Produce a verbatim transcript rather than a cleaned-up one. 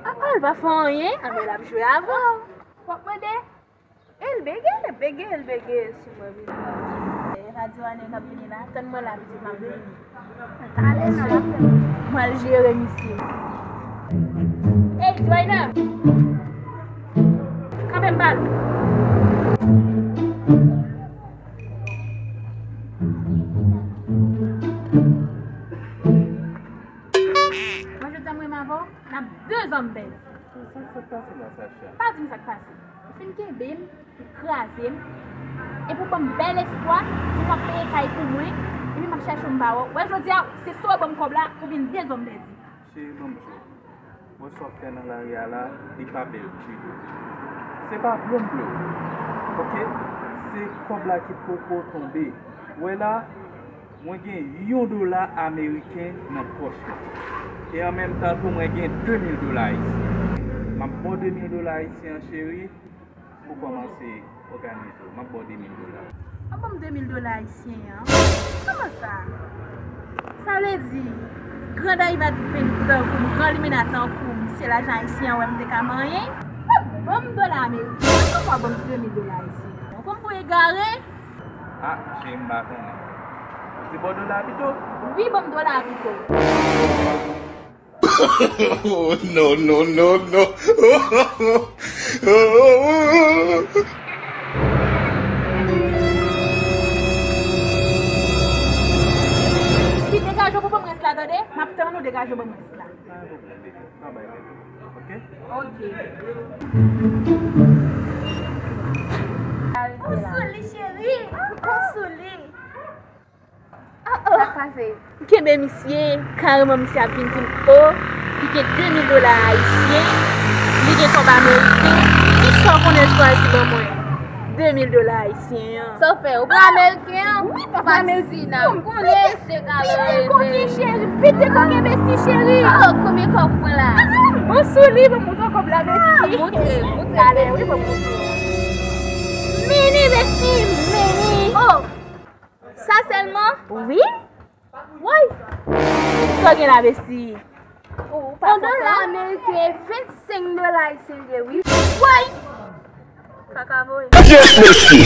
Ah, ah, l pa fè anyen, anben l ap jwe avè w. W ap mande? E l bege, l bege, l bege sou mwen vini. E radyo ane k ap vini la, tann mwen la, pitit, m ap vini. Ale non. Mwen al jere misye. Ey, Joyner! Kanpe m pale. Mwen jodi a m renmen avè w, n ap de zanm bèl. Sa k pase la, Sacha? Pa di m sa k pase. Ou fin kenbe m, ou kraze m, epi w ban m bèl espwa, di m w ap peye kay pou mwen, epi m ap chèche w m pa wè w. Wè jodi a, se swa w ban m kòb la, oubyen de zanm pèdi. Cheri, ban m di w. Wè sa w ap fè nan lari a la, li pa bèl ditou. Se pa blo m vle w. Oke? Se kòb la ki poko tonbe. Wè la, mwen gen yon dola ameriken nan pòch mwen. E an menm tan tou, mwen gen de mil dola ayisyen. M ap ba w de mil dola ayisyen an, cheri, pou kòmanse òganize w. M ap ba w de mil dola. W ap ban m de mil dola ayisyen an? Kòman sa? Sa vle di, gran dayva tankou m, gran limena tankou m, se lajan ayisyen an wè m te ka manyen? W ap ban m dola ameriken an, kòman w ap ban m de mil dola ayisyen an? Ou pran m pou egare? Ah, cheri, m pa konnen. Ou di ba w dola pito? Wi, ban m dola pito. Oh, no, no, no, no. Fi, degaje w pou ban m rès la, tande? M ap tann ou, degaje w ban m rès la. Pa gen pwoblèm, baby. Pa bay pèdi. Oke? Oke. Ou sou li, cheri. Ou sou li. Sa k pase? M kenbe misye, kareman misye ap vin di m, o, li gen de mil dola ayisyen, li gen kòb ameriken, kisa w konnen l chwazi ban mwen? De mil dola ayisyen an. Sa w fè? Ou pran ameriken an? Wi, papa, ameriken an. Ou pa di si nan konnen se ka lè. Pete koken, cheri, pete koken, besti, cheri. Oh, konbyen kòb ou pran la? Bon, sou li, bon, montre kòb la, besti. Montre, montre. Talè, wi, bon, montre. Mini, besti, mini. Oh. Sa sèlman? Wi. Woy! Sa w gen la, besti? Yon dola ameriken, vennsenk dola ayisyen l ye, wi. Woy! Kaka voye. Yes, mesi.